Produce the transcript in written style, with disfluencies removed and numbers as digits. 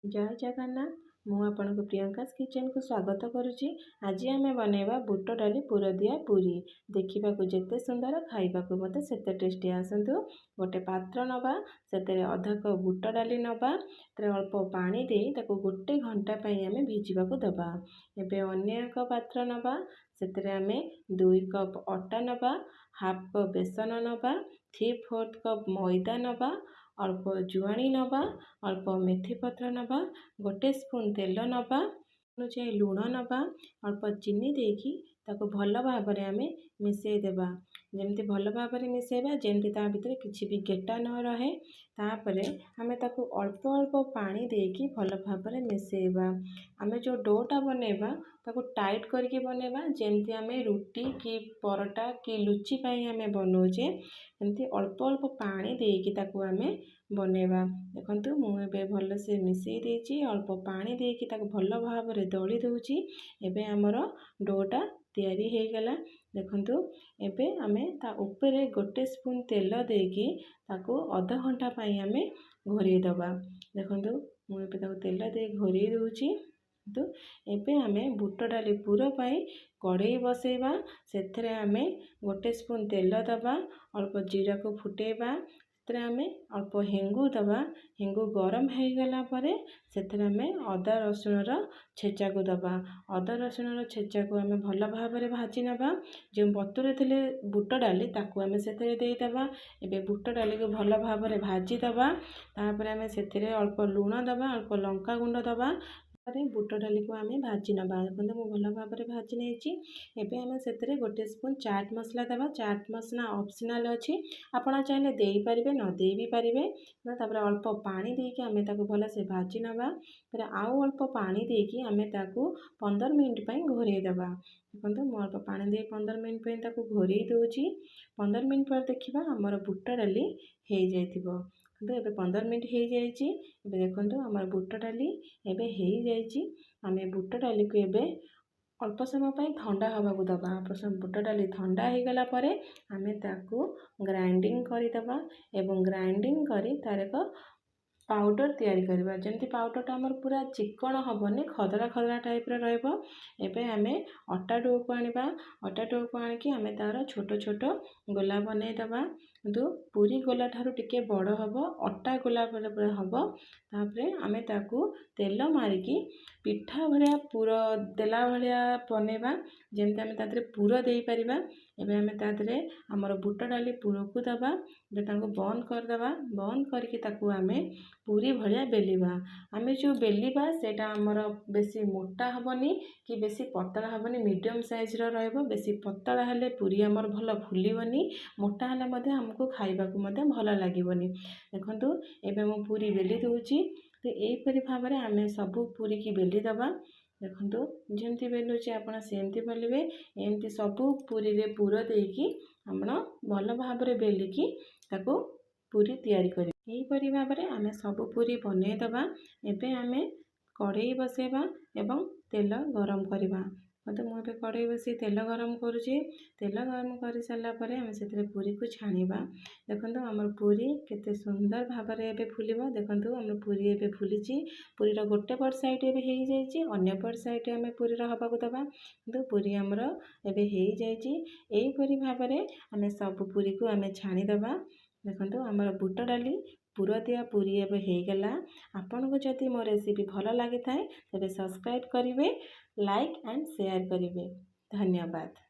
ଜୟ ଜଗନ୍ନାଥ। ମୁଁ ଆପଣଙ୍କୁ ପ୍ରିୟଙ୍କାସ୍ କିଚେନ୍କୁ ସ୍ୱାଗତ କରୁଛି। ଆଜି ଆମେ ବନେଇବା ବୁଟ ଡାଲି ପୁରଦିଆ ପୁରୀ। ଦେଖିବାକୁ ଯେତେ ସୁନ୍ଦର, ଖାଇବାକୁ ମଧ୍ୟ ସେତେ ଟେଷ୍ଟି। ଆସନ୍ତୁ, ଗୋଟେ ପାତ୍ର ନେବା, ସେଥିରେ ଅଧ କପ୍ ବୁଟ ଡାଲି ନେବା, ସେଥିରେ ଅଳ୍ପ ପାଣି ଦେଇ ତାକୁ ଗୋଟେ ଘଣ୍ଟା ପାଇଁ ଆମେ ଭିଜିବାକୁ ଦେବା। ଏବେ ଅନ୍ୟ ଏକ ପାତ୍ର ନେବା, ସେଥିରେ ଆମେ 2 କପ୍ ଅଟା ନେବା, ହାଫ୍ କପ୍ ବେସନ ନେବା, 3/4 କପ୍ ମଇଦା ନେବା, ଅଳ୍ପ ଜୁଆଣି ନେବା, ଅଳ୍ପ ମେଥି ପତ୍ର ନେବା, ଗୋଟେ ସ୍ପୁନ୍ ତେଲ ନେବା, ଅନୁଯାୟୀ ଲୁଣ ନେବା, ଅଳ୍ପ ଚିନି ଦେଇକି ତାକୁ ଭଲ ଭାବରେ ଆମେ ମିଶାଇ ଦେବା। ଯେମିତି ଭଲ ଭାବରେ ମିଶାଇବା, ଯେମିତି ତା ଭିତରେ କିଛି ବି ଗେଟା ନ ରହେ। ତାପରେ ଆମେ ତାକୁ ଅଳ୍ପ ଅଳ୍ପ ପାଣି ଦେଇକି ଭଲ ଭାବରେ ମିଶାଇବା। ଆମେ ଯେଉଁ ଡୋଟା ବନେଇବା, ତାକୁ ଟାଇଟ୍ କରିକି ବନେଇବା। ଯେମିତି ଆମେ ରୁଟି କି ପରଟା କି ଲୁଚି ପାଇଁ ଆମେ ବନାଉଛେ, ଏମିତି ଅଳ୍ପ ଅଳ୍ପ ପାଣି ଦେଇକି ତାକୁ ଆମେ ବନେଇବା। ଦେଖନ୍ତୁ, ମୁଁ ଏବେ ଭଲସେ ମିଶାଇ ଦେଇଛି। ଅଳ୍ପ ପାଣି ଦେଇକି ତାକୁ ଭଲ ଭାବରେ ଦଳି ଦେଉଛି। ଏବେ ଆମର ଡୋଟା ତିଆରି ହେଇଗଲା। ଦେଖନ୍ତୁ, ଏବେ ଆମେ ତା ଉପରେ ଗୋଟେ ସ୍ପୁନ୍ ତେଲ ଦେଇକି ତାକୁ ଅଧଘଣ୍ଟା ପାଇଁ ଆମେ ଘୋରେଇ ଦେବା। ଦେଖନ୍ତୁ, ମୁଁ ଏବେ ତାକୁ ତେଲ ଦେଇ ଘୋରେଇ ଦେଉଛି। କିନ୍ତୁ ଏବେ ଆମେ ବୁଟ ଡାଲି ପୁର ପାଇଁ କଢ଼େଇ ବସେଇବା। ସେଥିରେ ଆମେ ଗୋଟେ ସ୍ପୁନ୍ ତେଲ ଦେବା, ଅଳ୍ପ ଜିରାକୁ ଫୁଟେଇବା, ସେଥିରେ ଆମେ ଅଳ୍ପ ହେଙ୍ଗୁ ଦେବା। ହେଙ୍ଗୁ ଗରମ ହେଇଗଲା ପରେ ସେଥିରେ ଆମେ ଅଦା ରସୁଣର ଛେଚାକୁ ଦେବା। ଅଦା ରସୁଣର ଛେଚାକୁ ଆମେ ଭଲ ଭାବରେ ଭାଜି ନେବା। ଯେଉଁ ବତୁରେ ଥିଲେ ବୁଟ ଡାଲି, ତାକୁ ଆମେ ସେଥିରେ ଦେଇଦେବା। ଏବେ ବୁଟ ଡାଲିକୁ ଭଲ ଭାବରେ ଭାଜିଦେବା। ତାପରେ ଆମେ ସେଥିରେ ଅଳ୍ପ ଲୁଣ ଦେବା, ଅଳ୍ପ ଲଙ୍କା ଗୁଣ୍ଡ ଦେବା। ପରେ ବୁଟ ଡାଲିକୁ ଆମେ ଭାଜି ନେବା। ଦେଖନ୍ତୁ, ମୁଁ ଭଲ ଭାବରେ ଭାଜି ନେଇଛି। ଏବେ ଆମେ ସେଥିରେ ଗୋଟେ ସ୍ପୁନ୍ ଚାଟ୍ ମସଲା ଦେବା। ଚାଟ୍ ମସଲା ଅପସନାଲ୍ ଅଛି, ଆପଣ ଚାହିଁଲେ ଦେଇପାରିବେ, ନ ଦେଇ ବି ପାରିବେ। ତାପରେ ଅଳ୍ପ ପାଣି ଦେଇକି ଆମେ ତାକୁ ଭଲସେ ଭାଜି ନେବା। ତାପରେ ଆଉ ଅଳ୍ପ ପାଣି ଦେଇକି ଆମେ ତାକୁ 15 ମିନିଟ୍ ପାଇଁ ଘୋରେଇ ଦେବା। ଦେଖନ୍ତୁ, ମୁଁ ଅଳ୍ପ ପାଣି ଦେଇ 15 ମିନିଟ୍ ପାଇଁ ତାକୁ ଘୋରେଇ ଦେଉଛି। 15 ମିନିଟ୍ ପରେ ଦେଖିବା, ଆମର ବୁଟ ଡାଲି ହେଇଯାଇଥିବ। କିନ୍ତୁ ଏବେ 15 ମିନିଟ୍ ହେଇଯାଇଛି। ଏବେ ଦେଖନ୍ତୁ, ଆମର ବୁଟ ଡାଲି ଏବେ ହେଇଯାଇଛି। ଆମେ ବୁଟ ଡାଲିକୁ ଏବେ ଅଳ୍ପ ସମୟ ପାଇଁ ଥଣ୍ଡା ହେବାକୁ ଦେବା। ଅଳ୍ପ ସମୟ ବୁଟ ଡାଲି ଥଣ୍ଡା ହେଇଗଲା ପରେ ଆମେ ତାକୁ ଗ୍ରାଇଣ୍ଡିଙ୍ଗ କରିଦେବା ଏବଂ ଗ୍ରାଇଣ୍ଡିଙ୍ଗ କରି ତାର ଏକ ପାଉଡ଼ର ତିଆରି କରିବା। ଯେମିତି ପାଉଡ଼ରଟା ଆମର ପୁରା ଚିକଣ ହେବନି, ଖଦଡ଼ା ଖଦଡ଼ା ଟାଇପ୍ର ରହିବ। ଏବେ ଆମେ ଅଟା ଡୋକୁ ଆଣିବା। ଅଟା ଡୋକୁ ଆଣିକି ଆମେ ତା'ର ଛୋଟ ଛୋଟ ଗୋଲା ବନେଇଦେବା। କିନ୍ତୁ ପୁରୀ ଗୋଲା ଠାରୁ ଟିକେ ବଡ଼ ହେବ, ଅଟା ଗୋଲା ପରେ ହେବ। ତାପରେ ଆମେ ତାକୁ ତେଲ ମାରିକି ପିଠା ଭଳିଆ, ପୁର ଦେଲା ଭଳିଆ ବନେଇବା, ଯେମିତି ଆମେ ତା ଦେହରେ ପୁର ଦେଇପାରିବା। ଏବେ ଆମେ ତା ଦେହରେ ଆମର ବୁଟ ଡାଲି ପୁରକୁ ଦେବା। ଏବେ ତାକୁ ବନ୍ଦ କରିଦେବା। ବନ୍ଦ କରିକି ତାକୁ ଆମେ ପୁରୀ ଭଳିଆ ବେଲିବା। ଆମେ ଯେଉଁ ବେଲିବା, ସେଇଟା ଆମର ବେଶୀ ମୋଟା ହେବନି କି ବେଶୀ ପତଳା ହେବନି, ମିଡ଼ିୟମ୍ ସାଇଜ୍ର ରହିବ। ବେଶୀ ପତଳା ହେଲେ ପୁରୀ ଆମର ଭଲ ଫୁଲିବନି, ମୋଟା ହେଲେ ମଧ୍ୟ ଆମକୁ ଖାଇବାକୁ ମଧ୍ୟ ଭଲ ଲାଗିବନି। ଦେଖନ୍ତୁ, ଏବେ ମୁଁ ପୁରୀ ବେଲି ଦେଉଛି। ତ ଏହିପରି ଭାବରେ ଆମେ ସବୁ ପୁରୀକି ବେଲି ଦେବା। ଦେଖନ୍ତୁ, ଯେମିତି ବେଲୁଛି ଆପଣ ସେମିତି ବେଲିବେ। ଏମିତି ସବୁ ପୁରୀରେ ପୁର ଦେଇକି ଆପଣ ଭଲ ଭାବରେ ବେଲିକି ତାକୁ ପୁରୀ ତିଆରି କରିବେ। ଏହିପରି ଭାବରେ ଆମେ ସବୁ ପୁରୀ ବନେଇଦେବା। ଏବେ ଆମେ କଢ଼େଇ ବସେଇବା ଏବଂ ତେଲ ଗରମ କରିବା। ମୋତେ ମୁଁ ଏବେ କଢ଼େଇ ବସେଇ ତେଲ ଗରମ କରୁଛି। ତେଲ ଗରମ କରିସାରିଲା ପରେ ଆମେ ସେଥିରେ ପୁରୀକୁ ଛାଣିବା। ଦେଖନ୍ତୁ, ଆମର ପୁରୀ କେତେ ସୁନ୍ଦର ଭାବରେ ଏବେ ଫୁଲିବ। ଦେଖନ୍ତୁ, ଆମର ପୁରୀ ଏବେ ଫୁଲିଛି। ପୁରୀର ଗୋଟେ ପଟ ସାଇଡ଼୍ ଏବେ ହେଇଯାଇଛି। ଅନ୍ୟ ପଟ ସାଇଡ଼୍ ଆମେ ପୁରୀର ହେବାକୁ ଦେବା। କିନ୍ତୁ ପୁରୀ ଆମର ଏବେ ହେଇଯାଇଛି। ଏହିପରି ଭାବରେ ଆମେ ସବୁ ପୁରୀକୁ ଆମେ ଛାଣିଦେବା। ଦେଖନ୍ତୁ, ଆମର ବୁଟ ଡାଲି ପୁର ଦିଆ ପୁରୀ ଏବେ ହେଇଗଲା। ଆପଣଙ୍କୁ ଯଦି ମୋ ରେସିପି ଭଲ ଲାଗିଥାଏ, ତେବେ ସବସ୍କ୍ରାଇବ୍ କରିବେ, ଲାଇକ୍ ଆଣ୍ଡ ସେୟାର କରିବେ। ଧନ୍ୟବାଦ।